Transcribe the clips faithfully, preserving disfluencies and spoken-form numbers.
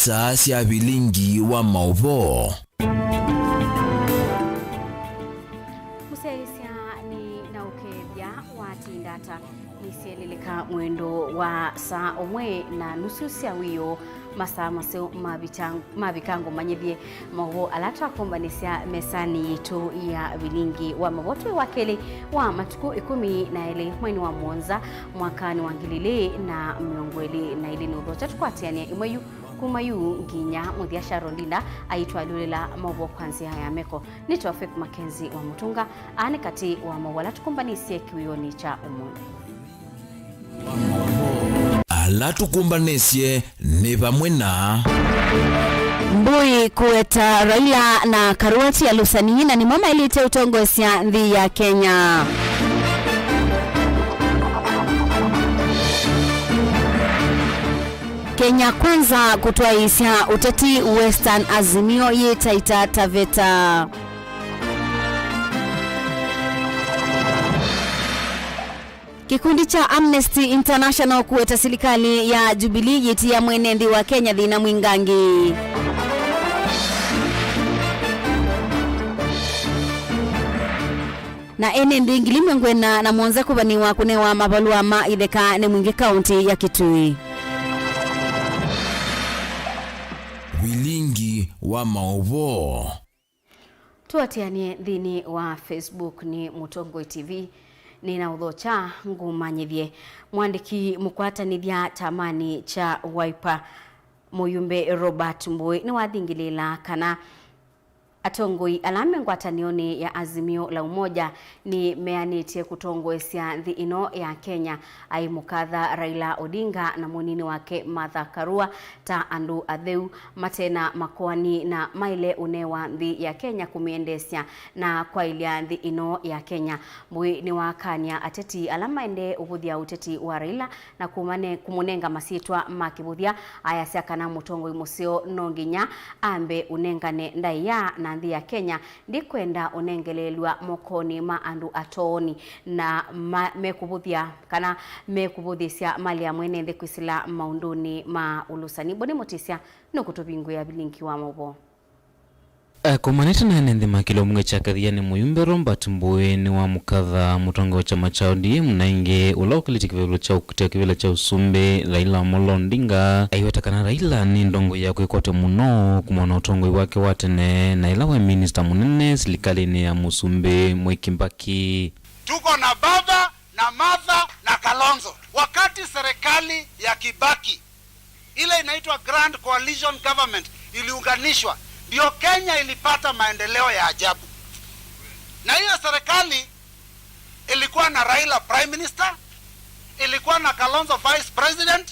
Saa sya vilingi wa maũvoo. Mũsyaĩĩsya nĩ na ũkethya watinda ata? Nĩsyeleleka mwendo wa saa ũmwe na nusu sya wĩoo, masaa maseo mavika-, mavika ngũmanyĩthye maũvoo ala twakombanĩsya mesanĩ yitũ ya vilingi wa maũvoo. Twĩ wa kelĩ wa matukũ ĩkũmi na elĩ mweinĩ wa mũonza mwakanĩ wa ngili ilĩ na mĩongo ĩlĩ na ilĩ. Nĩ ũthokya tũkwatĩanĩa ĩmwe yu kuma yu nginya mũthya. Sharon Linda aitwalyũlĩla maũvoo kwa nzĩa ya meko. Nĩ Tofik Mackenzie wa Mũtũnga, aa nĩ katĩ wa maũvoo ala tũkũmbanĩsye kĩwĩonĩ kya ũmũnthĩ. Ala tũkũmbanĩsye nĩ vamwe na Mbũi kũweta Raila na Karua ti alũsani na nĩmo maĩlĩte ũtongoesya nthĩ ya Kenya. Kenya Kwanza kũtwaĩĩsya ũteti Western, Azimio yĩtaita Taveta. Kĩkundi kya Amnesty International kũweta silikalĩ ya Jubilee yĩtia mwene nthĩ wa Kenya thĩna mwingangĩ. Na ene nthĩ ngili mĩongo ĩna na mũonza kũvanĩwa kũnewa mavalũa ma itheka nĩ mwingĩ kaũntĩ ya Kitui. Vilingi wa maũvoo. Tũatĩanĩe nthĩnĩ wa Facebook nĩ Mũtongoi T V. Nĩ na ũthokya ngũmanyĩthye. Mwandĩki mũkwatanĩthya kyamanĩ kya Wiper, mũyumbe Robert Mbũĩ nĩwathingĩlĩĩla kana atongoi ala me ngwatanĩonĩ ya Azimio la Umoja nĩmeanĩtye kũtongoesya nthĩ ĩno ya Kenya, aimũkatha Raila Odinga na mũnini wake Martha Karua ta andũ atheu mate na makoani na maĩle ũnewa nthĩ ya Kenya kũmĩendeesya na kwaĩlya nthĩ ĩno ya Kenya. Mbũĩ nĩwakany'a ateti ala maendee ũvũthya ũteti wa Raila na kũmane-, kũmũnenga masyĩtwa ma kĩvũthya, ayasya kana mũtongoi mũseo no nginya ambe ũnengane ndaĩa na nthĩ ya Kenya ndĩkwenda ũnengeleelw'a mokonĩ ma andũ atooni na ma-, mekũvũthya kana mekũvũthĩsya mali ya mwene nthĩ kwĩsĩla maũndũnĩ ma ũlũsani. Mbũni Mũtĩsya nũkũtũvingũĩa vilingi wa maũvoo. Akomanĩte na ene nthĩ ma kĩlio mbunge kya Kathiani, mũyumbe Robert Mbũĩ nĩwamũkatha mũtongoi wa kyama kya O D M na ĩngĩ ũla ũkĩlĩtye kĩvevelo kya ũkitĩa kĩvĩla kya ũsumbĩ Raila Amolo Odinga, aiweta kana Raila nĩ ndongoi ya kwĩkwatw'a mũno kumana na ũtongoi wake wa tene na ĩla waĩ minista mũnene silikalĩnĩ ya mũsumbĩ Mwai Kibaki. Tuko na baba na Martha na Kalonzo. Wakati serikali ya Kibaki, ile inaitwa Grand Coalition Government, iliunganishwa, ndio Kenya ilipata maendeleo ya ajabu. Na hiyo serikali ilikuwa na Raila Prime Minister, ilikuwa na Kalonzo Vice President,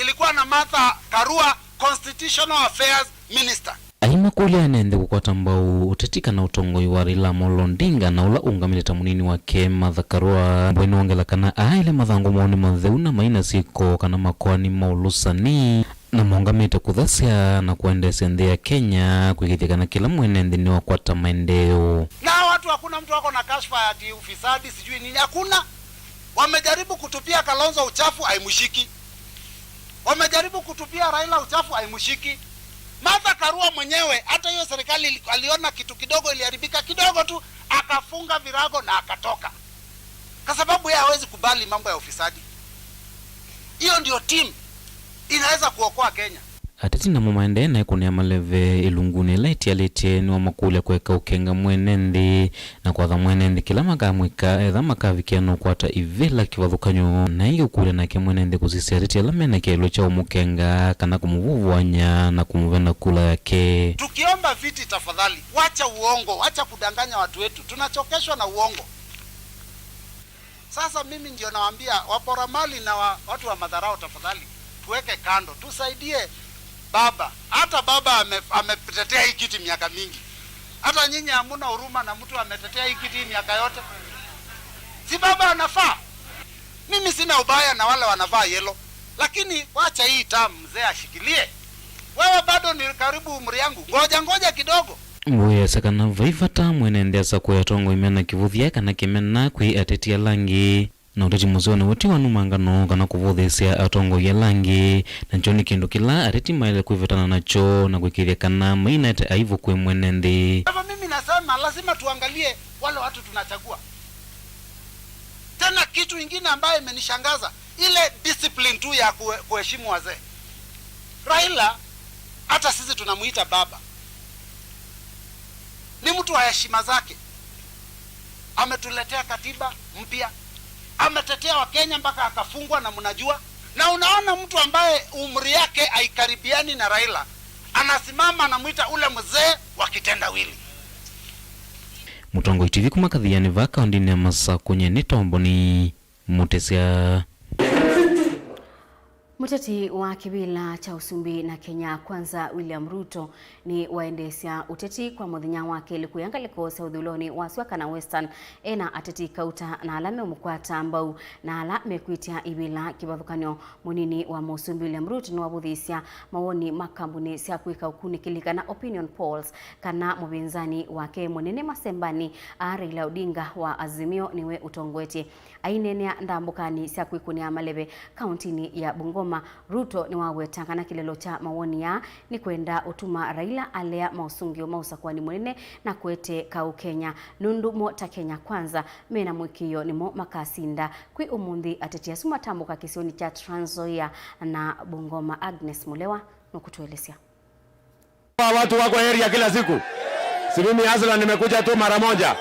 ilikuwa na Martha Karua Constitutional Affairs Minister. Aimakũlya ene nthĩ kũkwata mbau ũteti kana ũtongoi wa Raila Amolo Odinga na ũla ũũngamĩte ta mũnini wake Martha Karua, Mbũĩ nĩwongela kana aa elĩ mathangũ moo nĩ matheu na maina syĩko kana makoani ma ũlũsani, na maũngamĩte kũthasya na kũendeesya nthĩ ya Kenya, kũĩkĩĩthya kana kĩla mwene nthĩ nĩwakwata maendeeo. Na hawa watu hakuna mtu ako na kashfa ya ati ufisadi sijui nini, hakuna. Wamejaribu kutupia Kalonzo uchafu, haimushiki. Wamejaribu kutupia Raila uchafu, haimushiki. Martha Karua mwenyewe, hata hiyo serikali ili-, aliona kitu kidogo iliharibika kidogo tu, akafunga virago na akatoka. Kwa sababu yeye hawezi kubali mambo ya ufisadi. Hiyo ndio team inaweza kuokoa Kenya. Ateti namo maendee na ĩkũnĩa maleve ĩlungunĩ ĩla ĩtialĩtye nĩwamakũlya kũeka ũkenga mwene nthĩ na kwatha mwene nthĩ kĩla makamwĩka etha makavikĩa na ũkwata ivĩla kĩvathũkany'o, na ĩngĩ ũkũlya nake mwene nthĩ kũsisya ateti ala mena kĩeleelo kya ũmũkenga kana kũmũvũvũany'a na kũmũvena kula yake. Tukiomba viti, tafadhali, wacha uongo, wacha kudanganya watu wetu. Tunachokeshwa na uongo. Sasa mimi ndio nawaambia wapora mali na wa-, watu wa madharau, tafadhali tuweke kando, tusaidie baba. Hata baba ame-, ametetea hii kiti miaka mingi. Hata nyinyi hamuna huruma na mtu ametetea hii kiti hii miaka yote. Si baba anafaa? Mimi sina ubaya na wale wanavaa yellow, lakini wacha hii term mzee ashikilie. Wewe bado ni karibu umri yangu, ngoja ngoja kidogo. Mbũĩ easya kana vai vata mwene nthĩ asakũe atongoi mena kĩvũthya kana kĩmena kwĩ ateti ala angĩ. Na ũteti mũseo nĩw'o ti wanumangano kana kũvũthĩĩsya atongoi ala angĩ, na kyo nĩ kĩndũ kĩla ateti maĩle kwĩvetana nakyo na kũĩkĩĩthya kana mainete aivu kwĩ mwene nthĩ. Kwa hivyo mimi nasema lazima tuangalie wale watu tunachagua. Tena kitu ingine ambayo imenishangaza, ile discipline tu ya kuhe-, kuheshimu wazee. Raila, hata sisi tunamuita baba. Ni mtu wa heshima zake. Ametuletea katiba mpya. Ametetea Wakenya mpaka akafungwa, na mnajua. Na unaona mtu ambaye umri yake haikaribiani na Raila, anasimama anamuita ule mzee wa kitendawili. Mũtongoi T V kuma Kathiani va kaũndĩnĩ ya Masakũ, nyie nĩ Tomboni Mũtĩsya. Mũteti wa kĩvĩla kya Ũsumbĩ na Kenya Kwanza, William Ruto, nĩwaendeesya ũteti kwa mũthenya wa kelĩ kũya ngalĩko sya ũthũĩlonĩ wa sua kana Western, ena ateti kauta na ala meũmũkwata mbau na ala mekwĩtya ivĩla kĩvathũkany'o. Mũnini wa Mũsumbĩ William Ruto nĩwavũthĩĩsya mawoni ma kambuni sya kwĩka ũkunĩkĩli kana opinion polls kana mũvĩnzani wake mũnene masembanĩ aa Raila Odinga wa Azimio nĩwe ũtongoetye. Aineenea ndambũkanĩ sya kwĩkũnĩa maleve kaũntĩnĩ ya Bungoma, Ruto nĩwaweta kana kĩlelo kya mawoni aa nĩ kwenda ũtuma Raila alea maũsũngĩo ma ũsakũani mũnene na kũete kaũ Kenya, nũndũ mo ta Kenya Kwanza mena mũĩkĩĩo nĩmo makasinda. Kwĩ ũmũnthĩ, ateti asu matambũka kĩsionĩ kya Trans Nzoia na Bungoma. Agnes Mulewa nũkũtũelesya. Hawa watu wako area kila siku. Si mimi Asla nimekuja tu mara moja.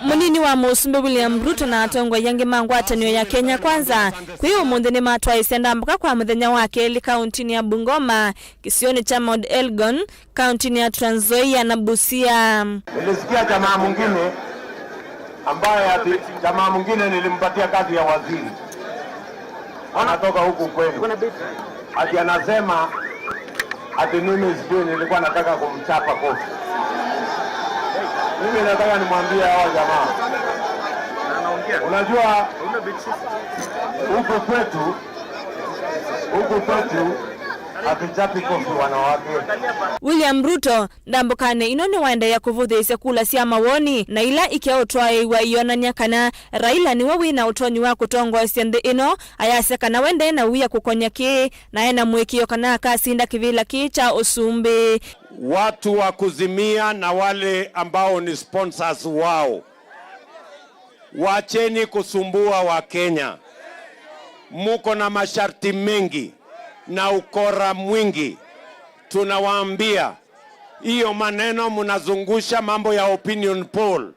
Mũnini wa Mũsumbĩ William Ruto na atongoi angĩ ma ngwatanĩo ya Kenya Kwanza kwĩ ũmũnthĩ nĩmatwaĩsye ndambũka kwa mũthenya wa kelĩ kaũntĩnĩ ya Bungoma, kĩsionĩ kya Mount Elgon, kaũntĩnĩ ya Trans Nzoia na Busia. Nilisikia jamaa mwingine ambaye ati jamaa mwingine nilimpatia kazi ya waziri. Anatoka huku kwenu. Ati anasema ati mimi sijui nilikuwa nataka kumchapa kofi. Mimi nataka nimwambie hawa jamaa. Unajua, huku kwetu, huku kwetu hatuchapi kofi wanawake. William Ruto ndambũkanĩ ĩno nĩwaendeea kũvũthĩĩsya kula sya mawoni na ila ikeũtwaĩĩw'a ionany'a kana Raila nĩwe wĩ na ũtonyi wa kũtongoesya nthĩ ĩno, ayasya kana we nde na wia kũkony'a kĩĩ, na ena mũĩkĩĩo kana akasinda kĩvĩla kĩĩ kya ũsumbĩ. Watu wa kuzimia na wale ambao ni sponsors wao, wacheni kusumbua wa Kenya. Muko na masharti mengi na ukora mwingi. Tunawaambia, hiyo maneno mnazungusha mambo ya opinion poll,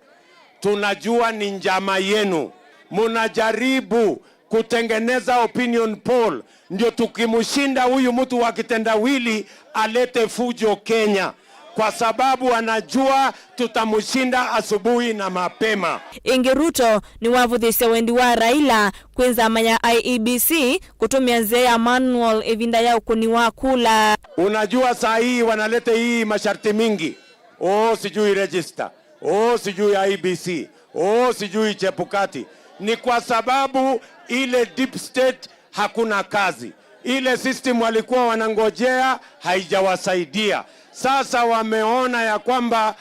tunajua ni njama yenu. Mnajaribu kutengeneza opinion poll, ndio tukimshinda huyu mtu wa kitendawili alete fujo Kenya, kwa sababu anajua tutamshinda asubuhi na mapema. Ĩngĩ Ruto nĩwavũthĩsye wendi wa Raila kwĩ nzama ya I E B C kũtũmĩa nzĩa ya manual ĩvinda ya ũkũni wa kula. Unajua saa hii wanaleta hii masharti mingi, oh, sijui register, oh, sijui I E B C, oh, sijui Chebukati. Ni kwa sababu ile deep state hakuna kazi. Ile system walikuwa wanangojea haijawasaidia. Sasa wameona ya kwamba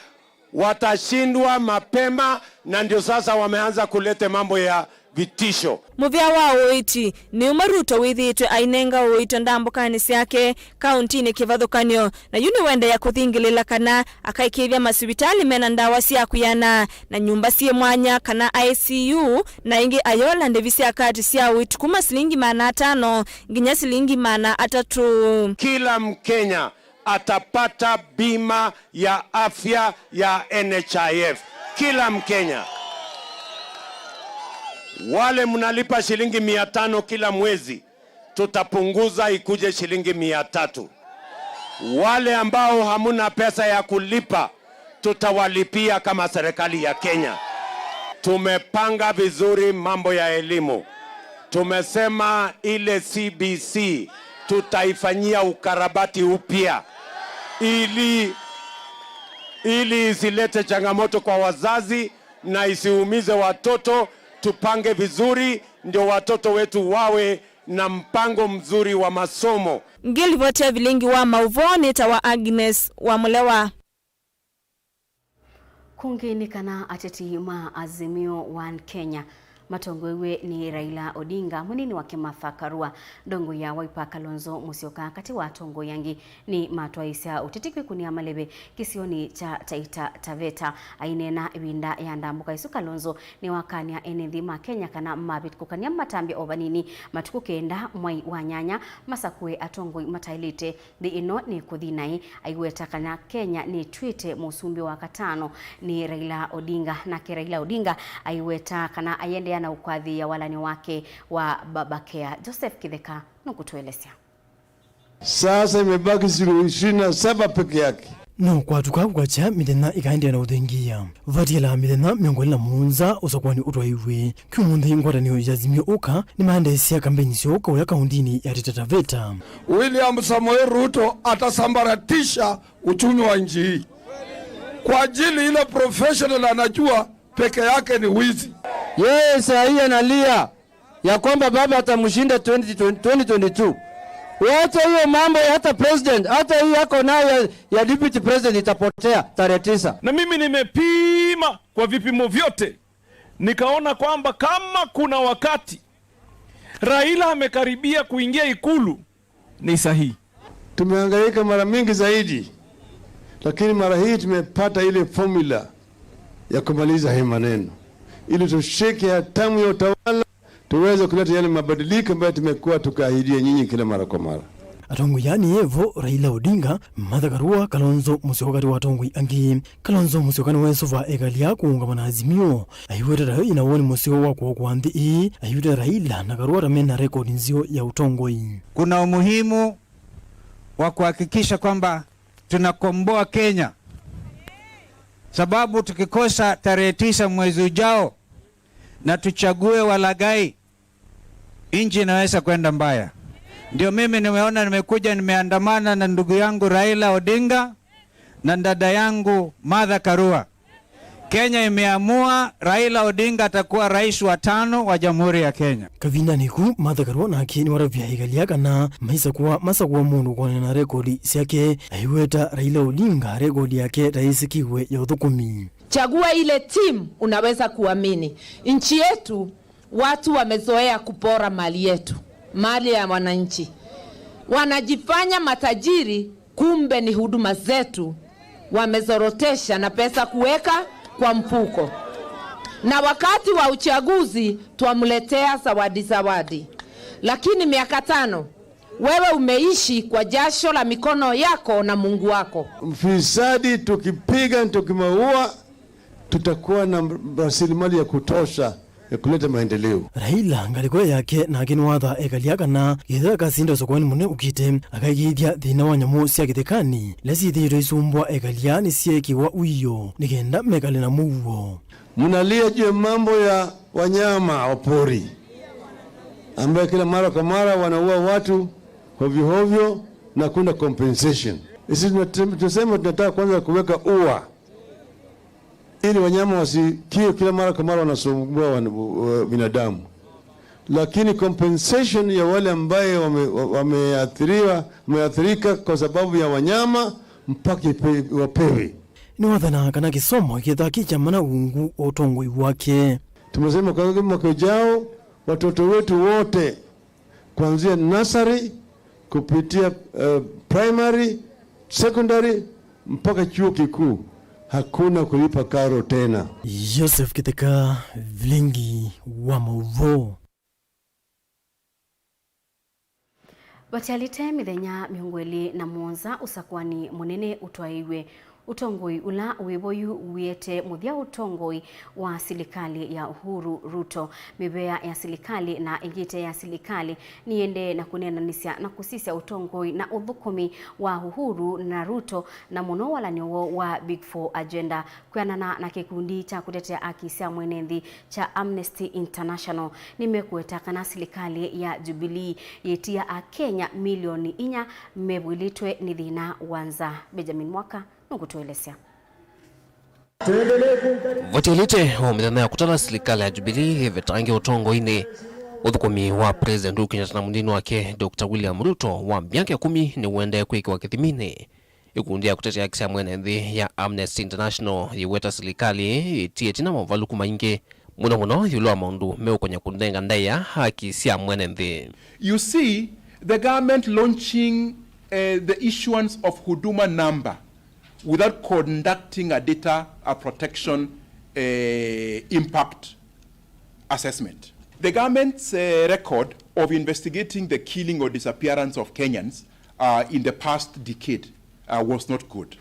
watashindwa mapema, na ndio sasa wameanza kuleta mambo ya vitisho. Mũvĩa wa ũiiti nĩ ũmwe Ruto wĩthĩĩtwe ainenga ũito ndambũkanĩ syake kaũntĩnĩ kĩvathũkany'o, na yu nĩwendeea kũthingĩlĩla kana akaĩkĩĩthya masivitalĩ mena ndawa sya kwĩana na nyũmba syĩ mwanya kana I C U, na ĩngĩ ayola ndĩvi sya kati sya ũiiti kuma silingi maana atano nginya silingi maana atatũ. Kila Mkenya atapata bima ya afya ya N H I F. Kila Mkenya. Wale mnalipa shilingi mia tano kila mwezi, tutapunguza ikuje shilingi mia tatu. Wale ambao hamuna pesa ya kulipa, tutawalipia kama serikali ya Kenya. Tumepanga vizuri mambo ya elimu. Tumesema ile C B C tutaifanyia ukarabati upya ili, ili isilete changamoto kwa wazazi na isiumize watoto. Tupange vizuri ndio watoto wetu wawe na mpango mzuri wa masomo. Ngĩlivoti ya vilingi wa maũvoo nĩtawa Agnes Wamũlewa. Kũngĩ nĩ kana ateti ma Azimio One Kenya Matongoew'e nĩ Raila Odinga, mũnini wake Martha Karua, ndongoi ya Wiper Kalonzo Musyoka, katĩ wa atongoi angĩ, nĩ matwaĩĩsya ũteti kwĩkũnĩa maleve kĩsionĩ kya Taita Taveta. Aineena ĩvinda ya ndambũka ĩsu, Kalonzo nĩwakany'a ene nthĩ ma Kenya kana mavĩtũkany'a matambya o vanini matukũ kenda mwai wa nyanya masakũe atongoi mataĩlĩte. Nthĩ ĩno nĩ kũthi naĩ. Aiweta kana Kenya nĩtw'ĩte mũsumbĩ wa katano nĩ Raila Odinga, nake Raila Odinga aiweta kana aiendeea na ũkwathĩĩa walany'o wake wa Baba Care. Joseph Kitheka nũkũtũelesya. Sasa imebaki siku ishirini na saba peke yake. No kwatuka kũkakya mĩthenya ĩkaendeea na ũthengia. Vatiala mĩthenya mĩongo ĩlĩ na mũonza ũsakũanĩ ũtwaĩwe. Kyumũnthĩ ngwatanĩo ya Azimio Ũka nĩmaendeesya kambeini syoo kaũya kaũndĩnĩ ya Taita Taveta. William Samoei Ruto atasambaratisha uchumi wa nchi hii kwa ajili ile professional anajua peke yake ni wizi. Yeye saa hii analia ya kwamba baba atamshinda twenty twenty, twenty twenty-two. Wacha hiyo mambo ya hata president, hata hii yako nayo ya, ya deputy president itapotea tarehe tisa. Na mimi nimepima kwa vipimo vyote, nikaona kwamba kama kuna wakati Raila amekaribia kuingia ikulu, ni sahihi. Tumehangaika mara mingi zaidi, lakini mara hii tumepata ile formula ya kumaliza hii maneno, ili tushike hatamu ya utawala, tuweze kuleta yale mabadiliko ambayo tumekuwa tukiahidia nyinyi kila mara kwa mara. Atongoi aa nĩ vo Raila Odinga, Martha Karua, Kalonzo Musyoka katĩ wa atongoi angĩ. Kalonzo Musyoka nĩweesũva ekali aa kũũngama na Azimio, aiweta ta ĩna woni mũseo wa kũokoa nthĩ ĩĩ, aiweta Raila na Karua ta mena rekodi nzeo ya ũtongoi. Kuna umuhimu wa kuhakikisha kwamba tunakomboa Kenya, sababu tukikosa tarehe tisa mwezi ujao na tuchague walaghai, nchi inaweza kwenda mbaya. Ndio mimi nimeona nimekuja, nimeandamana na ndugu yangu Raila Odinga na dada yangu Martha Karua. Kenya imeamua, Raila Odinga atakuwa rais wa tano wa Jamhuri ya Kenya. Kavindanĩ ku, Martha Karua nake nĩwatavya ekali aa kana maisakũa, masakũa mũndũ kũanana na rekodi syake, aiweta Raila Odinga rekodi yake ta ĩsĩkĩwe ya ũthũkũmi. Chagua ile timu unaweza kuamini. Nchi yetu, watu wamezoea kupora mali yetu, mali ya wananchi. Wanajifanya matajiri, kumbe ni huduma zetu wamezorotesha na pesa kuweka kwa mfuko. Na wakati wa uchaguzi twamletea zawadi zawadi. Lakini miaka tano, wewe umeishi kwa jasho la mikono yako na Mungu wako. Mfisadi tukipiga, tukimaua, tutakuwa na rasilimali ya kutosha ya kuleta maendeleo. Raila ngalĩko yake nake nĩwatha ekali aa kana kethĩwa akasinda ũsakũanĩ mũnene ũkĩte, akaĩkĩĩthya thĩna wa nyamũ sya kĩthekanĩ ila syĩthĩĩtwe isumbwa ekali aa nĩsyeekĩwa ũio nĩ kenda mekale na mũuo. Mnalia juu ya mambo ya wanyama wa pori ambayo kila mara kwa mara wanaua watu hovyo hovyo na kuna compensation. Sisi tunasema tunataka kwanza kuweka ua ili wanyama wasikie kila mara kwa mara wanasumbua wan-, uh, binadamu. Lakini compensation ya wale ambaye wame-, wa-, wameathiriwa, wameathirika kwa sababu ya wanyama mpaka ipe-, wapewe. Nĩwathanaa kana kĩsomo kĩthakĩkya mana ungu wa ũtongoi wake. Tumesema kwa mwaka ujao, watoto wetu wote kuanzia nursery, kupitia, eh, primary, secondary, mpaka chuo kikuu, hakuna kulipa karo tena. Joseph Kitheka, Vilingi wa Maũvoo. Vatialĩte mĩthenya mĩongo ĩlĩ na mũonza ũsakũani mũnene ũtwaĩwe. Ũtongoi ũla wĩ vo yu wĩete mũthya ũtongoi wa silikalĩ ya Uhuru Ruto. Mĩvea ya silikalĩ na ĩngĩ ĩte ya silikalĩ nĩyĩendee na kũneenanĩsya na kũsisya ũtongoi na ũthũkũmi wa Uhuru na Ruto, na mũno walany'o woo wa Big Four Agenda. Kwĩanana na kĩkundi kya kũtetea aki sya mwene nthĩ kya Amnesty International, nĩmekũweta kana silikalĩ ya Jubilee yĩtia Akenya milioni inya mevw'ĩlĩtwe nĩ thĩna wa nzaa. Benjamin Mwaka nũkũtũelesya. Vatialĩte o mĩthenya ya kũtala silikalĩ ya Jubilee ĩvetange ũtongoinĩ ũthũkũmi wa President Uhuru Kenyatta na mũnini wake Doctor William Ruto wa myaka ĩkũmi nĩũendee kwĩkĩwa kĩthiminĩ. Ĩkundi ya kũtetea haki sya mwene nthĩ ya Amnesty International yĩweta silikalĩ ĩtie ĩtina maũvalũku maingĩ mũno mũno ĩũlũ wa maũndũ meũkonya kũnenga ndaĩa haki sya mwene nthĩ. You see the government launching uh, the issuance of Huduma number without conducting a data a protection uh, impact assessment. The government's uh, record of investigating the killing or disappearance of Kenyans uh, in the past decade uh, was not good.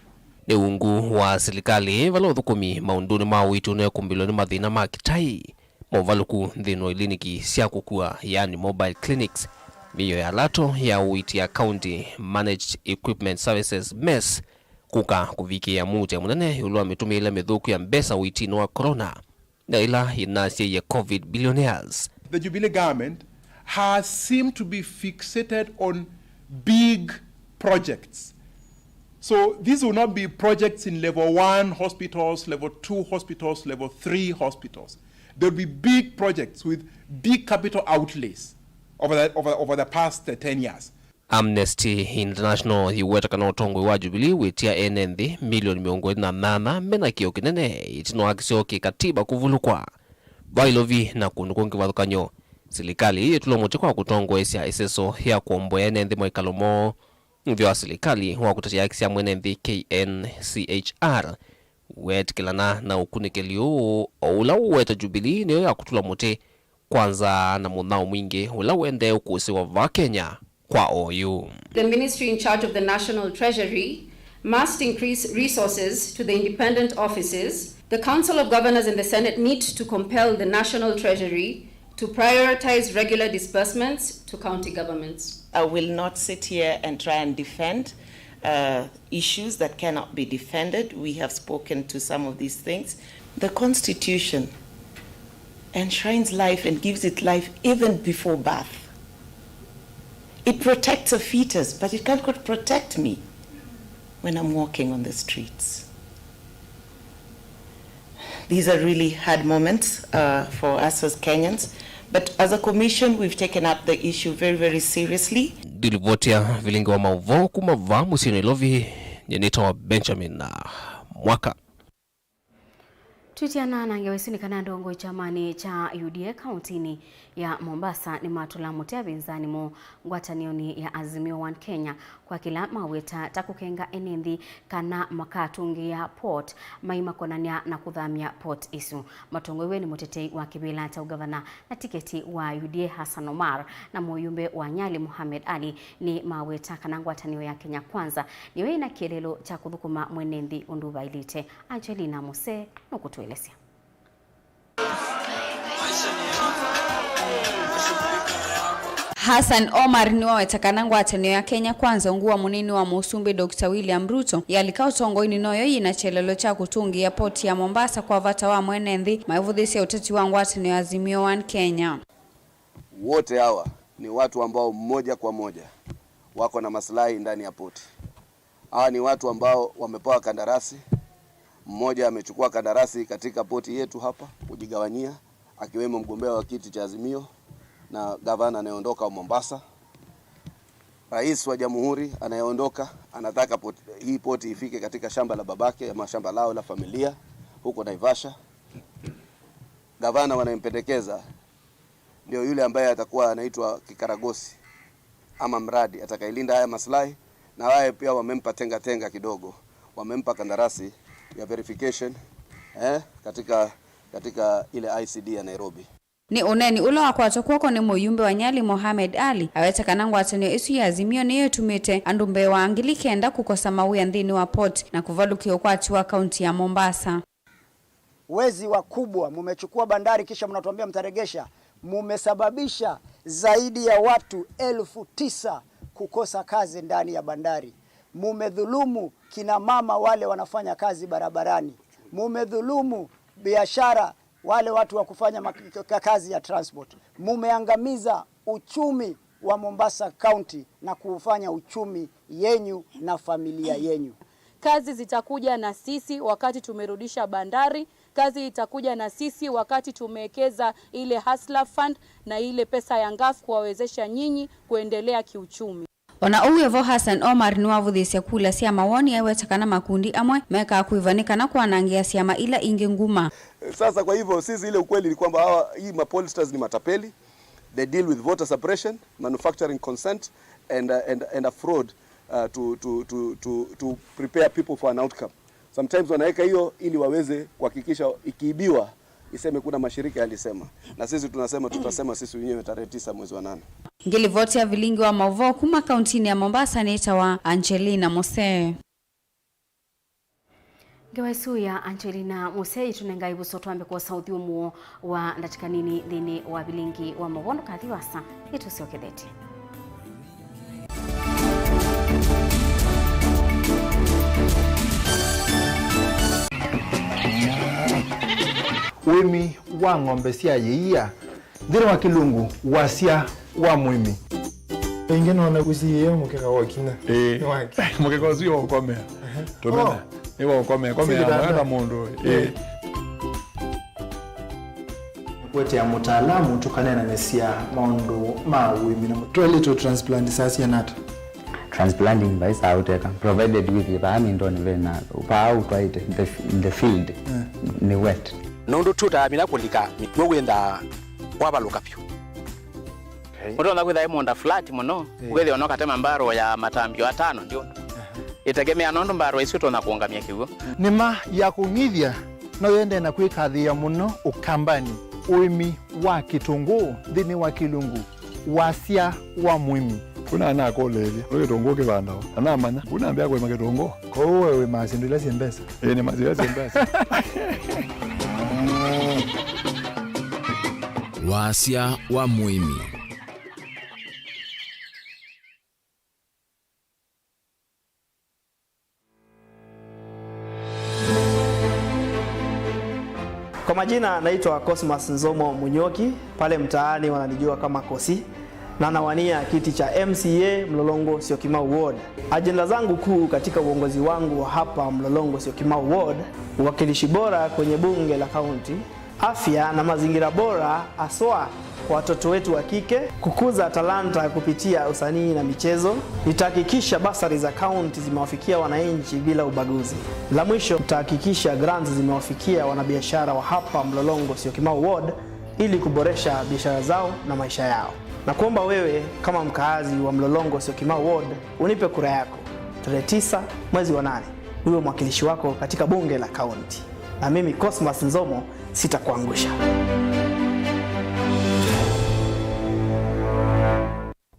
Nĩ ungu wa silikalĩ vala ũthũkũmi maũndũnĩ ma ũiiti ũneekũmbĩlwa nĩ mathĩna ma kĩtai, movalũku nthĩnĩ wa iliniki sya kũkua, yaani mobile clinics, mĩio ya lato ya ũiiti ya County Managed Equipment Services, mes, kũka kũvikĩĩa mũutĩa mũnene ĩũlũ wa mĩtũmĩĩle mĩthũku ya mbesa ũiitinĩ wa corona, na ĩla yĩnasyaie COVID billionaires. The Jubilee government has seemed to be fixated on big projects. So these will not be projects in level one hospitals, level two hospitals, level three hospitals. There will be big projects with big capital outlays over the, over, over the past uh, ten years. Amnesty International yĩweta kana ũtongoi wa Jubilee wĩtia ene nthĩ milioni mĩongo ĩlĩ na nyanya mena kĩo kĩnene ĩtina wa kĩseo kĩ katiba kũvulũkwa. Vailovi na kũndũ kũngĩ vathũkany'o, silikalĩ yĩtũla mũtĩ kwa kũtongoesya ĩseso ya kũomboea ene nthĩ maikalo moo. Nthĩ wa silikalĩ wa kũtetea haki sya mwene nthĩ K N C H R weetĩkĩlana na ũkunĩkĩli ũũ, o ũla ũweta Jubilee nĩyo ya kũtũla mũtĩ kwa nzaa na mũnyao mwingĩ ũla ũendee ũkũsĩwa vaa Kenya kwa oyu. The ministry in charge of the National Treasury must increase resources to the independent offices. The Council of Governors and the Senate need to compel the National Treasury to prioritize regular disbursements to county governments. I will not sit here and try and defend uh, issues that cannot be defended. We have spoken to some of these things. The Constitution enshrines life and gives it life even before birth. It protects a fetus, but it cannot protect me when I'm walking on the streets. These are really hard moments uh, for us as Kenyans. But as a commission, we've taken up the issue very, very seriously. Ndilivotia vilingi wa mauvoo kuma vaa mũsyĩ Nairobi, nyenĩtawa Benjamin na Mwaka. Twitiana na ngewa isu nĩ kana ndongoi kyamanĩ kya U D A kauntinĩ ya Mombasa nĩmatũla mũtĩ avĩnzani moo ngwatanĩonĩ ya Azimio One Kenya kwa kĩla maweta ta kũkenga ene nthĩ kana makatũngĩĩa port mai makonany'a na kũthamya port ĩsu. Matongoew'e nĩ mũtetei wa kĩvĩla kya ũngavana na tiketi wa U D A Hassan Omar na mũyumbe wa Nyali Mohamed Ali nĩ maweta kana ngwatanĩo ya Kenya Kwanza nĩyo yĩna kĩeleelo kya kũthũkũma mwene nthĩ ũndũ vaĩlĩte. Angelina Muse nũkũtũelesya. Hassan Omar nĩwaweta kana ngwatanĩo ya Kenya Kwanza ungu wa mũnini wa mũsumbĩ Doctor William Ruto yalika ũtongoinĩ noyo yĩna kyelelo kya kũtũngĩĩa port ya Mombasa kwa vata wa mwene nthĩ maivũthĩsya ũteti wa ngwatanĩo ya Azimio One Kenya. Wote hawa ni watu ambao moja kwa moja wako na maslahi ndani ya port. Hawa ni watu ambao wamepewa kandarasi. Mmoja amechukua kandarasi katika poti yetu hapa kujigawanyia, akiwemo mgombea wa kiti cha Azimio na gavana anayeondoka wa Mombasa. Rais wa Jamhuri anayeondoka anataka poti, hii poti ifike katika shamba la babake ama shamba lao la familia huko Naivasha. Gavana wanayempendekeza ndio yule ambaye atakuwa anaitwa kikaragosi ama mradi atakayelinda haya maslahi, na waye pia wamempa tenga tenga kidogo, wamempa kandarasi ya verification eh, katika, katika ile I C D ya Nairobi. Nĩ ũneeni ũla wakwatwa kw'oko nĩ mũyumbe wa Nyali Mohamed Ali, aweta kana ngwatanĩo ĩsu ya Azimio nĩyo ĩtumĩte andũ mbee wa ngili kenda kũkosa mawĩa nthĩnĩ wa port na kũvalũkĩa ũkwati wa kaunti ya Mombasa. Wezi wakubwa, mumechukua bandari kisha mnatuambia mtaregesha. Mumesababisha zaidi ya watu elfu tisa kukosa kazi ndani ya bandari. Mumedhulumu kina mama wale wanafanya kazi barabarani. Mumedhulumu biashara, wale watu wa kufanya mak-, ka-, kazi ya transport. Mumeangamiza uchumi wa Mombasa County na kuufanya uchumi yenyu na familia yenyu. Kazi zitakuja na sisi wakati tumerudisha bandari. Kazi itakuja na sisi wakati tumewekeza ile Hustler Fund na ile pesa ya ngaf kuwawezesha nyinyi kuendelea kiuchumi. O na ũu wĩ vo, Hassan Omar nĩwavũthĩĩsye kula sya mawoni aiweta kana makundi amwe mekaa kũĩva nĩ kana kwanangĩa syama ila ingĩ nguma. Sasa kwa hivyo sisi, ile ukweli ni kwamba hawa, hii ma pollsters ni matapeli. They deal with voter suppression, manufacturing consent, and, uh, and, and a fraud, uh, to, to, to, to, to prepare people for an outcome. Sometimes wanaweka hiyo ili waweze kuhakikisha ikiibiwa, iseme kuna mashirika yalisema. Na sisi tunasema, tutasema sisi wenyewe tarehe tisa mwezi wa nane. Ngĩlivoti ya vilingi wa maũvoo kuma kauntinĩ ya Mombasa nĩtawa Angelina Musee. Ngewa ĩsu ya Angelina Musee ĩtũnenga ĩvuso twambe kwosa ũthyũmũo wa ndatĩka nini nthĩnĩ wa vilingi wa maũvoo. Ndũkathi vaasa, nĩtũsyokethetye. Ũĩmi wa ng'ombe sya yĩia, nthĩnĩ wa kĩlungu, wasya wa mũĩmi. Ĩngĩ nona kũsiĩĩa mũkeka wa ũkinya. Ĩĩ. Nĩ wake. Mũkeka ũsu nĩ wa ũkomea. Tũmena. Oh. Nĩ wa ũkomea. Komea kitanda. Mwana mũndũ. Ĩĩ. Ĩĩ. Kũetea mũtaalamu tũkaneenanĩsya maũndũ ma ũĩmi na mũ-, toilet transplant saa siana ata? Transplanting vai saa ũteka, provided with vaa mindoni vena, vaa ũtwaĩte, the, the field, eh, nĩ wet. Nũndũ tũtaamina kũlika mĩkw'ũ wĩthaa wavalũka vyũ. Okay. Ũtonya kwĩtha ĩ mũũnda flat mũno, eh, ũkethĩa ũnokatema mbarũ ya matambio atano ndio. Aha. Ĩtegemea nũndũ mbarũ isu ũtonya kũũngamya kĩw'ũ. Nĩma ya kũng'ithya no yende na kwĩkathĩĩa mũno Ũkambanĩ, ũĩmi wa kĩtũngũũ nthĩnĩ wa kĩlungu, wasya wa mũĩmi. Kuna anakũlĩĩlya, nĩ kĩtũngũũ kĩvandawa? Na namanya, kuna ambĩa kũĩma kĩtũngũũ. Kwoou we wĩmaa syĩndũ ila syĩ mbesa? Ĩĩ, nĩmaa syĩndũ ila syĩ mbesa. Wasya wa mũĩmi. Kwa majina naitwa Cosmas Nzomo Munyoki, pale mtaani wananijua kama Kosi, na nawania kiti cha M C A Mlolongo Syokimau Ward. Ajenda zangu kuu katika uongozi wangu wa hapa Mlolongo Syokimau Ward, uwakilishi bora kwenye bunge la kaunti, afya na mazingira bora, haswa kwa watoto wetu wa kike, kukuza talanta kupitia usanii na michezo. Nitahakikisha basari za kaunti zimewafikia wananchi bila ubaguzi. La mwisho, nitahakikisha grants zimewafikia wanabiashara wa hapa Mlolongo Syokimau Ward ili kuboresha biashara zao na maisha yao. Na kuomba wewe kama mkaazi wa Mlolongo Syokimau Ward unipe kura yako tarehe tisa mwezi wa nane, niwe mwakilishi wako katika bunge la kaunti. Na mimi Cosmas Nzomo sitakuangusha.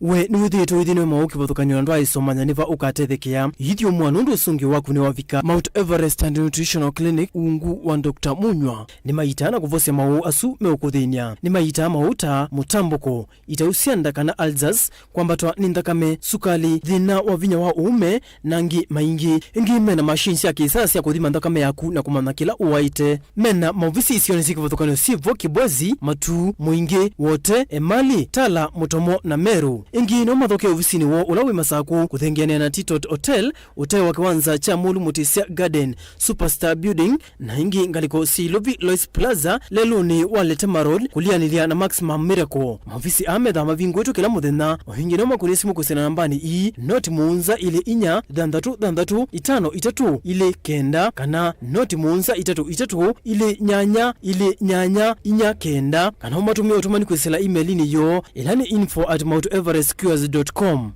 We nĩwĩthĩĩtwe ũithi nĩ maũ kĩvathũkany'o na ndwaĩsomanya nĩ va ũkatethekea? Ithyũmũa nũndũ ũsũngĩo waku nĩwavika. Mount Everest and Nutritional Clinic, ungu wa Doctor Munywa, nĩmaitaa na kũvosya maũũ asu meũkũthĩny'a. Nĩmaitaa maũũ ta mũtambũko, itau sya nda kana ulcers, kwambatwa nĩ nthakame, sukali, thĩna wa vinya wa ũũme, na angĩ maingĩ. Ĩngĩ mena machine sya kĩsaa sya kũthima nthakame yaku na kũmanya kĩla ũwaĩte. Mena maovisi isionĩ syĩ kĩvathũkany'o syĩ vo Kibwezi, Matuu, Mũingĩ, Wote, Emali, Tala, Mũtomo, na Meru. Ĩngĩ no mathokee ovisinĩ woo ũla wĩ Masakũ, kũthengeanĩa na Titot Hotel, ũtee wa kĩwanza kya Mũlu Mũtĩsya Garden, Superstar Building, na ĩngĩ ngalĩko syĩ Ilovi Lois Plaza, lelũnĩ wa Letema Road, kũlianĩlya na Maximum Miracle. Maovisi aa methaa mavingũĩtwe kĩla mũthenya. O ĩngĩ no makũnĩe simũ kwĩsĩla nambanĩ ii, noti mũonza ilĩ inya thanthatũ thanthatũ itano itatũ ilĩ kenda, kana noti mũonza itatũ itatũ ilĩ nyanya ilĩ nyanya inya kenda, kana ũmatũmĩe ũtũmani kwĩsĩla email-inĩ yoo, ĩla nĩ info at mount everest cures dot com.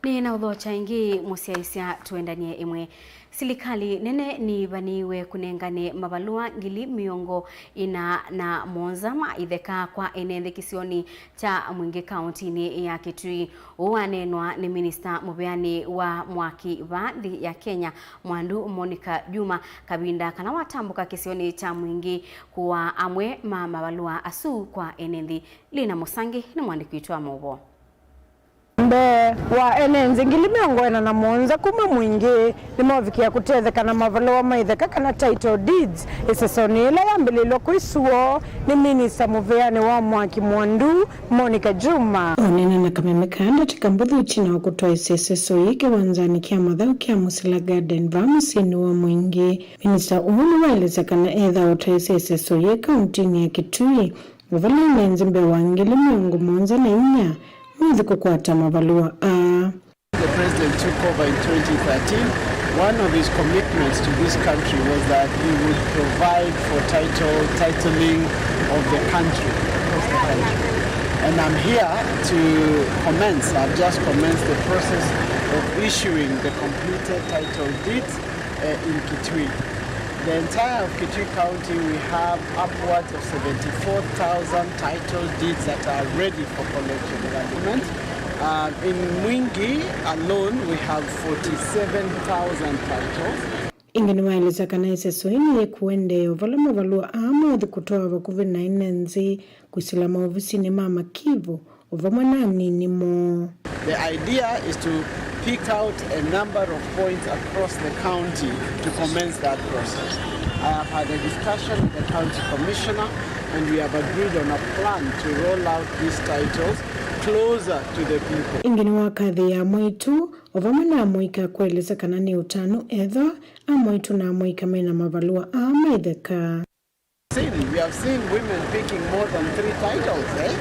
Nĩ na ũthokya ĩngĩ, mũsyaĩĩsya, tũendanie ĩmwe. Silikalĩ nene nĩvaniwe kũnengane mavalũa ngili mĩongo ĩna na mũonza ma itheka kwa ene nthĩ kĩsionĩ kya Mwingĩ kaũntinĩ ya Kitui. Ũu waneenwa nĩ minista mũveani wa mwaki vaa nthĩ ya Kenya, Mwandu Monica Juma, kavinda kana watambũka kĩsionĩ kya Mwingĩ kũaa amwe ma mavalũa asu kwa ene nthĩ. Lina Mũsangi nĩ mwandĩki witũ wa maũvoo. Mbee wa ene nthĩ ngili mĩongo ĩna na mũonza kuma Mwingĩ nĩmovikĩa kũtetheka na mavalũa ma itheka kana title deeds ĩsesonĩ ĩla yambĩlĩlwe kwĩ Suo nĩ Minista mũvĩanĩ wa Mwaki Mwandu, Monica Juma. Ũneena na kameme ka ndatĩka mbũthũ ĩtina wa kũtwaĩsya ĩseso yĩĩ kĩwanzanĩ kya mathaũ kya Musila Garden vaa mũsyĩnĩ wa Mwingĩ, minista ũũ nĩwaelesya kana etha ũtaĩsya ĩseso yĩĩ kauntinĩ ya Kitui, o vala ene nthĩ mbee wa ngili mĩongo mũonza na inya methi kũkwata mavalũa aa. The president took over in twenty thirteen, one of his commitments to this country was that he would provide for title, titling of the country, across the country. And I'm here to commence, I've just commenced the process of issuing the completed title deeds uh, in Kitui. The entire of Kitui County, we have upwards of seventy-four thousand title deeds that are ready for collection. Uh, in Mwingi alone, we have forty-seven thousand titles. Ĩngĩ nĩwaelesya kana ĩseso ĩno yĩkũendeea o vala mavalũa aa methi kũtwawa vakuvĩ na ene nthĩ, kwĩsĩla maovisinĩ ma makivũ, o vamwe na anini moo. The idea is to pick out a number of points across the county to commence that process. I have had a discussion with the county commissioner and we have agreed on a plan to roll out these titles closer to the people. Ĩngĩ nĩwakathĩĩa amwaitũ o vamwe na amũika kũelesya kana nĩ ũtanu ethwa amwaitũ na amũika mena mavalũa aa ma itheka. Seen, we have seen women picking more than three titles, eh?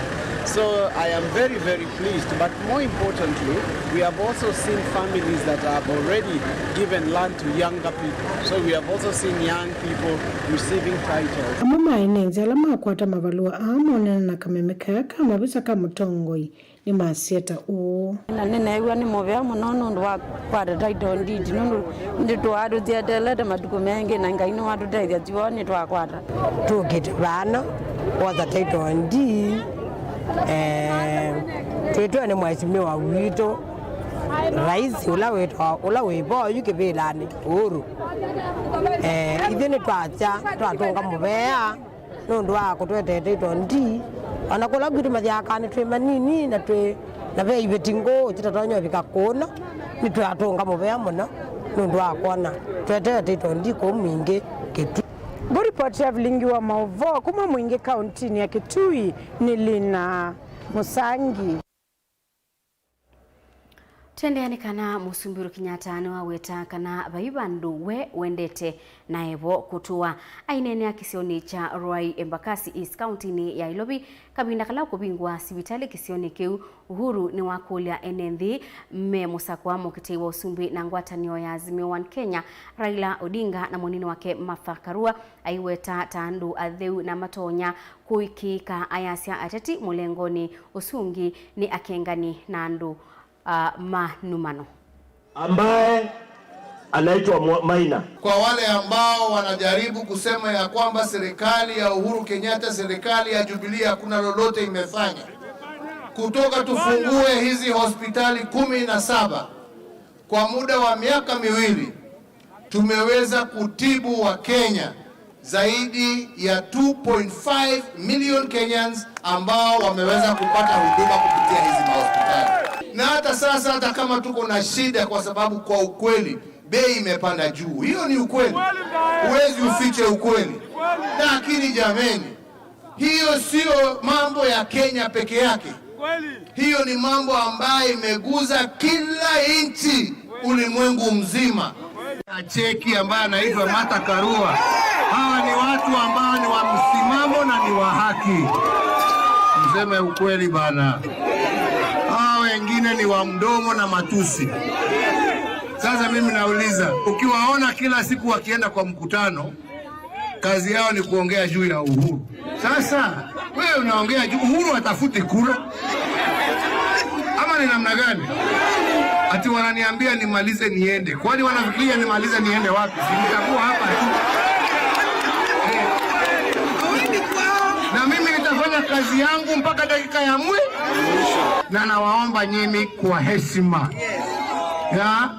So I am very, very pleased, but more importantly, we have also seen families that have already given land to younger people. So we have also seen young people receiving titles. Amwe ma ene nthĩ ala makwata mavalũa aa moneena na kameme kaa ka mavisa ka mũtongoi nĩmasya ta ũũ. Na nĩneew'a nĩ mũvea mũno nũndũ wa kwata title deed, nũndũ nĩtwaa tũsyeteelete matukũ mengĩ, na Ngai nĩwatũtethya, tiwoo nĩtwakwata. Tũkĩte vano kwosa title deed, eh, twĩtwe nĩ mheshimiwa witũ, rais ũla wĩtwa, ũla wĩ vo yu kĩvĩlanĩ, Uhuru. Eh, ithyĩ nĩtwasya twatũnga mũvea nũndũ wa kũtũetee title deed. O na kũla kwitũ mathyakaa nĩtwĩ manini na twĩ na ve iveti ngũũ itatonya ũvika kũno, nĩtwatũnga mũvea mũno nũndũ wa kwona twetewe title deed kũu Mwingĩ Kitui. Ngũripoti ya vilingi wa maũvoo kuma Mwingĩ kauntinĩ ya Kitui nĩ Lina Mũsangi. Twendeea nĩ kana Mũsumbĩ Uhuru Kenyatta nĩwaweta kana vai vandũ we wendete na evo kũtũa. Aineenea kĩsionĩ kya Ruai Embakasi East kauntinĩ ya Nairobi kavinda kala ũkũvingũa sivitalĩ kĩsionĩ kĩu, Uhuru nĩwakũlya ene nthĩ me mũsakũa mũkitei wa ũsumbĩ na ngwatanĩo ya Azimio One Kenya, Raila Odinga na mũnini wake Martha Karua, aiweta ta andũ atheu na matonya kũĩkĩĩka, ayasya ateti mũlengonĩ ũsu ũngĩ nĩ akengani na andũ, ah, ma numano. Ambaye anaitwa Mwa-, Maina. Kwa wale ambao wanajaribu kusema ya kwamba serikali ya Uhuru Kenyatta, serikali ya Jubilee hakuna lolote imefanya. Kutoka tufungue hizi hospitali kumi na saba kwa muda wa miaka miwili, tumeweza kutibu Wakenya zaidi ya two point five million Kenyans ambao wameweza kupata huduma kupitia hizi mahospitali. Na hata sasa, hata kama tuko na shida, kwa sababu kwa ukweli bei imepanda juu, hiyo ni ukweli, huwezi ufiche ukweli. Lakini jameni, hiyo sio mambo ya Kenya peke yake. Hiyo ni mambo ambayo imeguza kila nchi ulimwengu mzima. Cheki ambaye anaitwa Martha Karua. Hawa ni watu ambao ni wa msimamo na ni wa haki. Mseme ukweli bana. Hawa wengine ni wa mdomo na matusi. Sasa mimi nauliza, ukiwaona kila siku wakienda kwa mkutano, kazi yao ni kuongea juu ya Uhuru. Sasa wewe unaongea juu, Uhuru atafuti kura ama ni namna gani? Ati wananiambia nimalize niende. Kwani wanafikiria nimalize niende wapi? Si nitakuwa hapa tu. Eh. Na mimi nitafanya kazi yangu mpaka dakika ya mwi-, na nawaomba nyinyi kwa heshima ya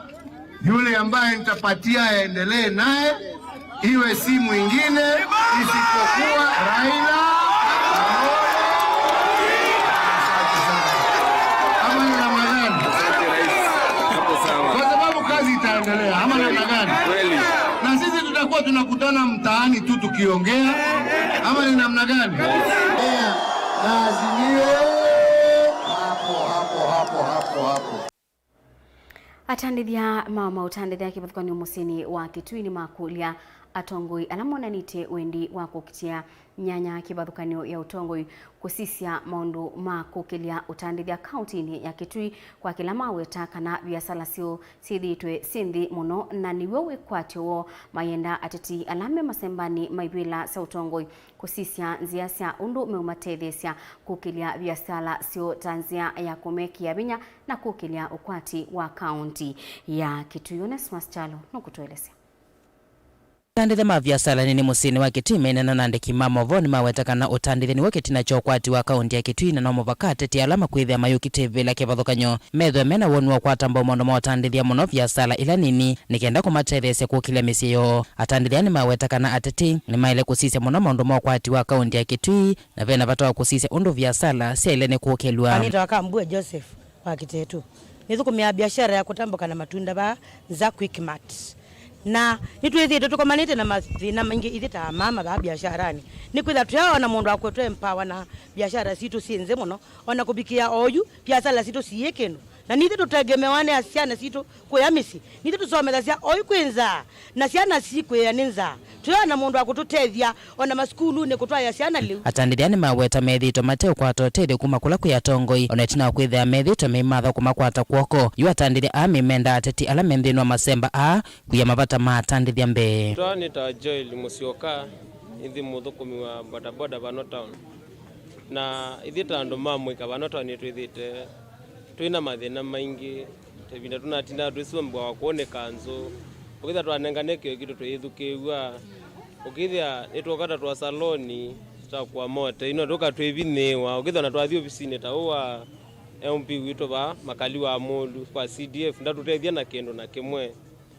yule ambaye nitapatia aendelee naye, iwe si mwingine isipokuwa Raila. Ama ni namna gani? Tunakutana mtaani tu tukiongea, ama ni namna gani? Yeah, na Azimio, hapo, hapo, hapo, hapo, hapo. Atandĩthya ma maũtandĩthya kĩvathũkany'o mũsyĩnĩ wa Kitui nĩmakũlya atongoi ala monanĩtye wendi wa kũkitĩa myanya kĩvathũkany'o ya ũtongoi kũsisya maũndũ ma kũkĩlya ũtandĩthya kaũntĩnĩ ya Kitui, kwa kĩla maweta kana viasala syoo syĩthĩĩtwe syĩ nthĩ mũno, na nĩw'o wĩkwatyo woo. Mayenda ateti ala me masembanĩ ma ivĩla sya ũtongoi kũsisya nzĩa sya ũndũ meũmatetheesya kũkĩlya viasala syoo ta nzĩa ya kũmekĩa vinya na kũkĩlya ũkwati wa kaũntĩ ya Kitui. Onesmus Kyalo nũkũtũelesya. Atandĩthya ma viasala nini mũsyĩnĩ wa Kitui maineena na andĩki ma maũvoo nĩmaweta kana ũtandĩthya nĩw'o kĩtina kya ũkwati wa kaũntĩ ya Kitui, na no mũvaka ateti ala makwĩthĩa mayũkitĩvĩla kĩvathũkany'o methwe mena woni wa kũkwata mbau maũndũ ma ũtandĩthya, mũno viasala ila nini, nĩ kenda kũmatetheesya kũkĩlya mĩsyĩ yoo. Atandĩthya nĩmaweta kana ateti nĩmaĩle kũsisya mũno maũndũ ma ũkwati wa kaũntĩ ya Kitui, na vena vata wa kũsisya ũndũ viasala syaĩle nĩ kũkĩlw'a. Nĩtawa Kambue Joseph wa Kitetu. Nĩthũkũmĩaa biashara ya kũtambũka na matunda vaa nza Quickmart. Na nĩtwĩthĩĩtwe tũkomanĩte na mathĩna maingĩ ithyĩ ta amama vaa biasharanĩ. Nĩkwĩthĩwa tũyaona mũndũ wa kũtũ empower na biashara sitũ syĩ nzĩ mũno, o na kũvikĩa oyu, biasara sitũ siyĩ kĩndũ. Na nithyĩ tũtegemewa nĩ syana sitũ kũya mĩsyĩ. Nithyĩ tũsomethasya oyu kwĩ nzaa, na syana sikwĩa nĩ nzaa. Tũyaona mũndũ wa kũtũtethya o na masukulunĩ kũtwaĩa syana lĩu. Atandĩthya nĩmaweta methĩĩtwe mateũkwata ũtethyo kuma kũla kwĩ atongoi, o na ĩtina wa kwĩthĩa methĩĩtwe meimatha kũmakwata kw'oko. Yu atandĩthya aa mĩmenda ateti ala me nthĩnĩ wa masemba aa kwia mavata ma atandĩthya mbee. Twa nĩ ta Joel Mũsyoka, nĩthĩ mũthũkũmi wa bodaboda vano town. Na ithyĩ ta andũ ma mũika vano town nĩtwĩthĩte twĩ na mathĩna maingĩ. Tũvinda tũnatindaa twĩsũmbĩwa kwoo nĩ kanzũ, ũkĩthĩa twanengane kĩo kitũ tũyĩthukĩĩw'a, ũkĩthĩa nĩtwoka ta twa saloni, ta kũa mote ino tũka twĩvinyĩĩwa, ũkĩthĩa na twathi ovisinĩ ta ũũ wa M P witũ vaa Makali wa Mũlũ kwa C D F ndatũtethya na kĩndũ na kĩmwe.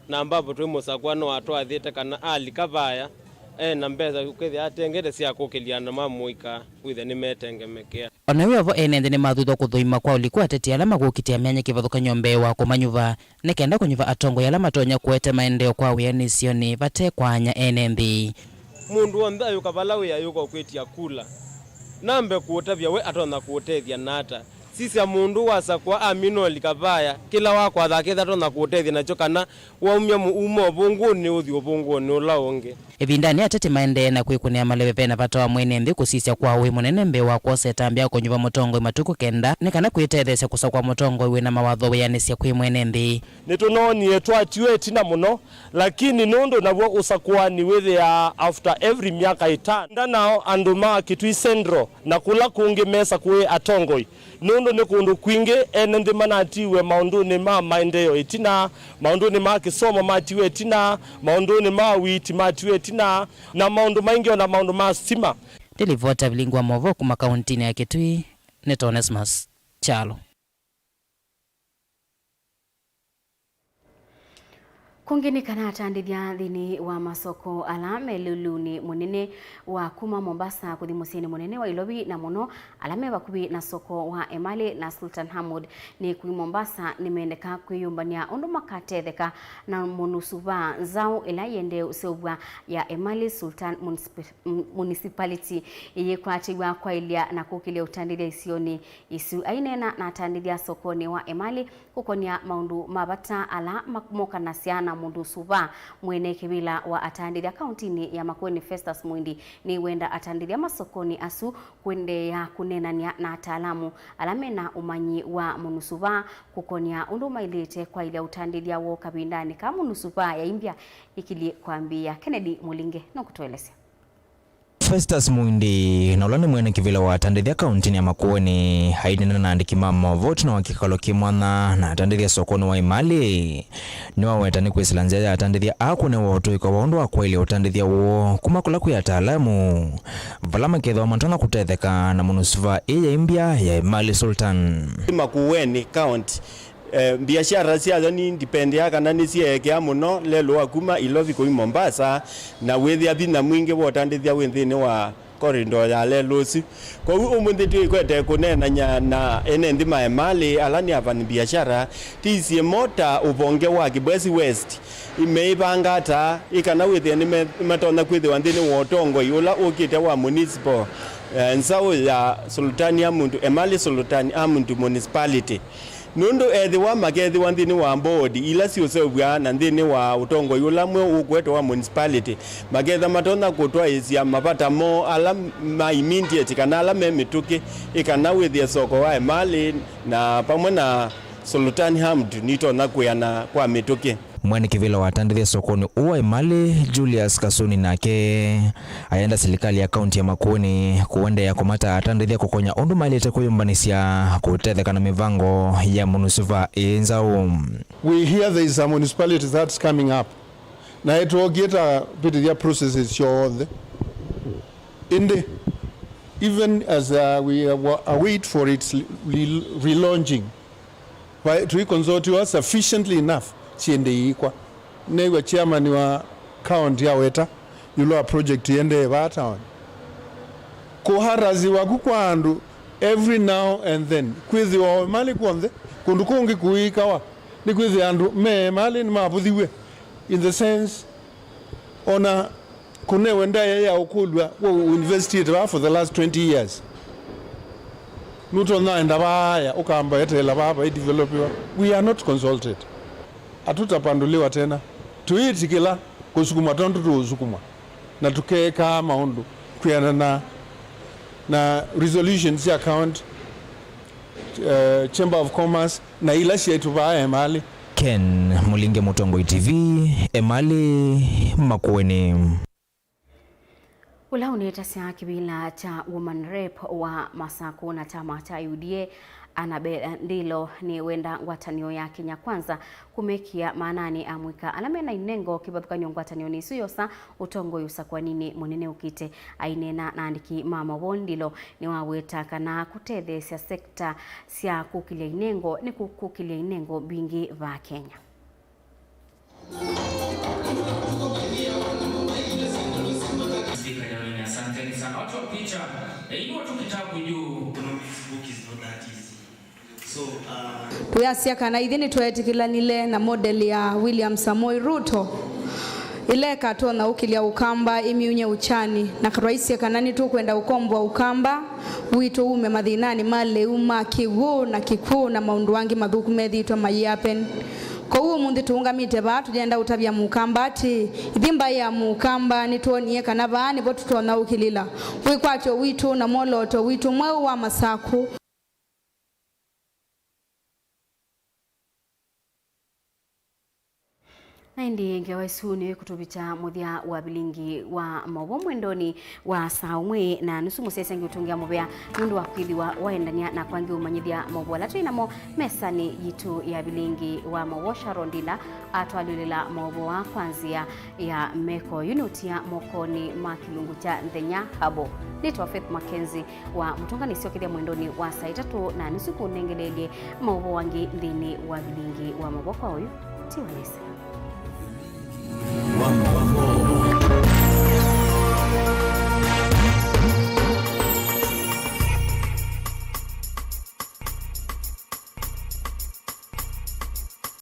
Na ambapo twĩ mũsakũa no atwathĩte kana alika vaya e na mbesa ũkĩthĩa atengete sya kũkĩlya andũ ma mũika wĩthĩa nĩmetengemekea. O na wĩ o vo, ene nthĩ nĩmathuthwa kũthũima kwa ũliku ateti ala makũkitĩa myanya kĩvathũkany'o mbee wa kũmanyuva, nĩ kenda kũnyuva atongoi ala matonya kũete maendeeo kwa wĩanĩsyonĩ vate kwanya ene nthĩ. Mũndũ w'onthe ayũka vala wĩ ayũka ũkwĩtya kula. Nambe kũũtavya we atonya kũũtethya na ata? Sisya mũndũ wasakũa amina ũlika vaya, kĩla wakwatha akethĩa atonya kũũtethya nakyo kana waumya mu-, uma ũvũngũnĩ ũthi ũvũngũnĩ ũla ũngĩ. Ĩvindanĩ, ateti maendee na kwĩkũnĩa maleve vena vata wa mwene nthĩ kũsisya kwa ũĩ mũnene mbee wa kwosa ĩtambya ya kũnyuva mũtongoi matukũ kenda nĩ kana kwĩtetheesya kũsakũa mũtongoi wĩ na mawatho wĩanĩsye kwĩ mwene nthĩ. Nĩtũnoonie twatiwe ĩtina mũno, lakini nũndũ naw'o ũsakũani wĩthĩaa after every myaka ĩtano, ndanao andũ ma Kitui Central na kũla kũngĩ mesakũe atongoi. Nũndũ nĩ kũndũ kwingĩ ene nthĩ manatiiwe maũndũnĩ ma maendeeo ĩtina, maũndũnĩ ma kĩsomo matiwe ĩtina, maũndũnĩ ma ũiiti matiwe ĩtina, na maũndũ maingĩ, o na maũndũ ma sitima. Ndilivota vilingi wa maũvoo kuma kauntinĩ ya Kitui, nĩ Onesmus Kyalo. Kũngĩ nĩ kana atandĩthya nthĩnĩ wa masoko ala me lũlũnĩ mũnene wa kuma Mombasa kũthi mũsyĩnĩ mũnene wa Ilovi, na mũno ala me vakuvĩ na soko wa Emali na Sultan Hamud nĩ kũi Mombasa, nĩmendeka kwĩyũmbany'a ũndũ makatetheka na mũnusuvaa nzaũ ĩla yĩendee ũseũvw'a ya Emali Sultan Municip-, Municipality ĩyĩkwatĩw'a kwaĩlya na kũkĩlya ũtandĩthya isionĩ isu. Aineena na atandĩthya sokonĩ wa Emali, kũkonĩa maũndũ ma vata ala ma-, mokanasya na mũndũ suvaa, mwene kĩvĩla wa atandĩthya kauntinĩ ya Makueni, Festus Mwindi, nĩwenda atandĩthya masokonĩ asu kũendeea kũneenany'a na ataalamu ala mena ũmanyi wa mũnusuvaa kũkonĩa ũndũ maĩlĩte kwaĩlya ũtandĩthya woo kavindanĩ ka mũnusuvaa yaimbya ĩkilyĩ kwambĩĩa. Kennedy Mũlinge nũkũtũelesya. Festus Mwindi, na ũla nĩ mwene kĩvĩla wa atandĩthya kauntinĩ ya Makueni, aineena na andĩki ma maũvoo ĩtina wa kĩkalo kĩ mwanya na atandĩthya sokonĩ wa Emali, nĩwaweta nĩ kwĩsĩla nzĩa ya atandĩthya aa kũnewa ũtũĩko wa ũndũ wa kwaĩlya ũtandĩthya woo kuma kũla kwĩ ataalamu, vala makethĩwa matonya kũtetheka na mũnusuvaa ĩ yaimbya ya Emali Sultan. Makueni County, Eh, mbiasyara syayo ni ndipendeaa kana nĩsyeekea mũno lelũ wa kuma Ilovi kũi Mombasa, na wĩthĩa vinya mwingĩ wa ũtandĩthya wĩ nthĩnĩ wa Corridor ya lelũ ũsu. Kwoou ũmũnthĩ twĩkwete kũneenany'a na ene nthĩ ma Emali ala nĩ afanyabiashara, tĩisye mo ta ũvonge wa Kibwezi West, meĩvanga ata ĩ kana wĩthĩe nĩme-, nĩmatonya kwĩthĩwa nthĩnĩ wa ũtongoi ũla ũkĩte wa municipal, eh, nzaũ ya Sultan Hamud, Emali Sultan Hamud Municipality. Nũndũ ethĩwa makethĩwa nthĩnĩ wa mbondi ila siũseũvw'a na nthĩnĩ wa ũtongoi ũla mweũ ũkwetwa wa municipality, maketha matonya kũtwaĩĩsya mavata moo ala ma immediate kana ala me mĩtũkĩ, ĩ kana wĩthĩe soko wa Emali na vamwe na Sultan Hamud nitonya kwĩana kwa mĩtũkĩ. Mwene kĩvĩla wa atandĩthya sokonĩ ũũ wa Emali, Julius Kasuni, nake ayenda silikalĩ ya kaunti ya Makueni kũendeea kũmata atandĩthya kũkonya ũndũ maĩlĩte kwĩyũmbanĩsya kũtetheka na mĩvango ya MUNUSUVA ĩĩ nzaũ. We hear there is a municipality that's coming up. Na ĩtwokie ta pitithya processes syonthe. Ĩndĩ, even as, uh, we, uh, wa-, await for its re-, relaunching, vai-, tũikonsultiwa sufficiently enough syĩndĩ iikwa. Nĩw'a chairman wa county aweta ĩũlũ wa project ĩendee vaa town. Kũharasiwa ku kwa andũ every now and then, kwĩthĩwa o Emali kw'onthe, kũndũ kũngĩ kũikawa, nĩ kwĩthĩa andũ me Emali nĩmavũthiw'e, in the sense, ona kũnewe ndaĩa ya ũkũlw'a we ũinvestiĩte vaa for the last twenty years. Nũtonya enda vaaya, ũkamba eteela vaa vaidevelopiwa. We are not consulted. Atũtapandũlĩwa tena. Tũyĩtĩkĩla kũsukumwa tondũ tũũsukumwa, na tũkeekaa maũndũ kwĩanana na, na resolutions sya county, eh, Chamber of Commerce, na ila syaitũ vaa Emali. Ken Mũlinge, Mũtongoi T V, Emali, Makueni. Ũla ũnetasya kĩvĩla kya Woman Rep wa Masakũ na kyama kya U D A, Annabel Ndilo, nĩwenda ngwatanĩo ya Kenya Kwanza kũmekĩa maananĩ amũika ala mena inengo kĩvathũkany'o ngwatanĩonĩ ĩsu yosa ũtongoi ũsakũaninĩ mũnene ũkĩte. Aineena na andĩki ma maũvoo, Ndilo nĩwaweta kana kũtetheesya sekta sya kũkĩlya inengo nĩ kũkĩlya inengo mbingĩ vaa Kenya. Asanteni sana. Watu wa picha, eh, inua tu kitabu juu. Economics book is not that easy. So, uh, Twĩasya kana ithyĩ nĩtweetĩkĩlanile na model ya William Samoei Ruto, ĩla ĩkatonya ũkĩlya Ũkamba ĩmyunye ũkyani, na twaisye kana nĩtũkwenda ũkomboa Ũkamba witũ wume mathĩnanĩ ma lĩu ma kĩw'ũ na kĩkw'ũ na maũndũ angĩ mathũku methĩĩtwe mayĩ happen. Kwoou ũmũnthĩ tũũngamĩte vaa tũyenda ũtavya Mũkamba atĩĩ, ithyĩ mbaĩ ya Mũkamba nĩtwonie kana vaa nĩvo tũtonya ũkĩlĩla wĩkwatyo witũ na mwolooto witũ mweũ wa Masakũ. Na ĩndĩ ngewa ĩsu nĩyo ĩkũtũvikya mũthya wa vilingi wa maũvoo mwendonĩ wa saa ũmwe na nusu. Mũsyaĩĩsya ngĩũtũngĩa mũvea nũndũ wa kwĩthĩwa waendany'a na kwa ngĩũmanyĩthya maũvoo ala twĩ namo mesanĩ yitũ ya vilingi wa maũvoo. Sharon Ndila atwalĩlĩla maũvoo aa kwa nzĩa ya meko. Yu nũtia mokonĩ ma kĩlungu kya Nthenya Habo. Nĩtawa Faith Mackenzie wa Mũtũnganĩsya ũkĩthya mwendonĩ wa saa itatũ na nusu kũnengeleelye maũvoo angĩ nthĩnĩ wa vilingi wa maũvoo kwa oyu. Tiwa nesa.